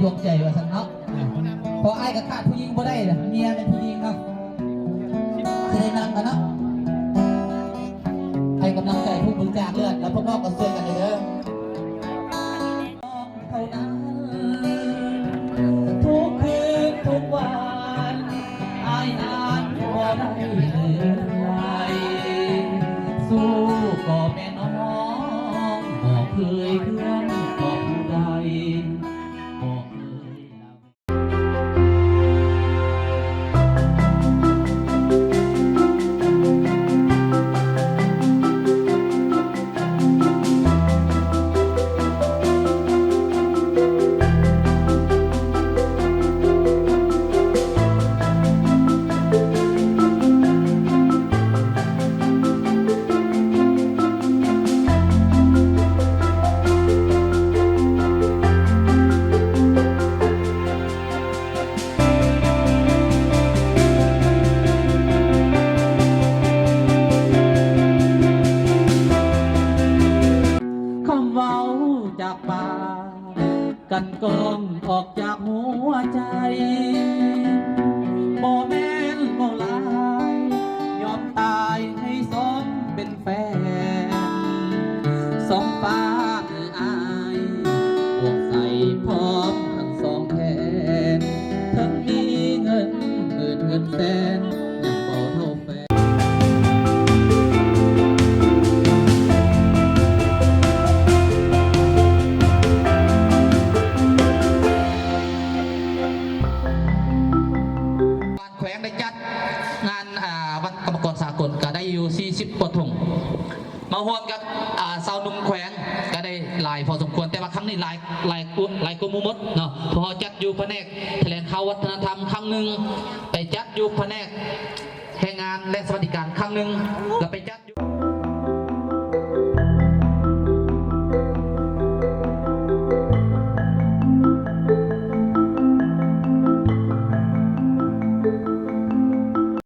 ດວງໃຈວ່າຊັ້ນເນາະ. ເພາະອ້າຍກໍຂາດຜູ້ຍິງບໍ່ໄດ້ລະ ເມຍແມ່ນຜູ້ຍິງເນາະ. ຊິໄດ້ນຳກັນເນາະ ໃຫ້ກຳລັງໃຈຜູ້ບໍລິຈາກເລືອດ ແລ້ວພວກນ້ອງກໍຊ່ວຍກັນເດີ. ເທົ່ານັ້ນ ທຸກຄືນທຸກວັນ ອ້າຍນັ້ນບໍ່ໄດ້ເຫຼືອໃດ ສູ້ກໍແມ່ນ້ອງ ບໍ່ເຄີຍເຄື່ອນຕໍ່ຜູ້ໃດ ບໍ່ເຄີຍລະ ຄຳເວົ້າຈາກປາກ ກັ່ນກອງອອກຈາກຫົວໃຈ ບໍ່ແມ່ນເວົ້າຫຼາຍ ຍອມຕາຍໃຫ້ສອງເປັນແຟນ ສອງຟ້າເອີອາຍ ອວກໃສ່ພ້ອມທັງສອງແຂນ ເຖິງມີເງິນໝື່ນເງິນແສນ ຍັງບໍ່ເທົ່າ ແຂວງໄດ້ຈັດງານ ອ່າ ວັນກຳມະກອນສາກົນ ກະໄດ້ຢູ່ສີ່ສິບກວ່າຖົງ ມາຮ່ວມກັບ ອ່າ ຊາວໜຸ່ມແຂວງ ກະໄດ້ຫຼາຍພໍສົມຄວນ ແຕ່ວ່າຄັ້ງນີ້ຫຼາຍ ຫຼາຍກວ່າ ຫຼາຍກວ່າໝູ່ໝົດເນາະ ເພາະເຮົາຈັດຢູ່ພະແນກຖະແຫຼງຂ່າວວັດທະນະທຳຄັ້ງໜຶ່ງ ໄປຈັດຢູ່ພະແນກແຮງງານ ແລະ ສະຫວັດດີການຄັ້ງໜຶ່ງ ລະໄປຈັດ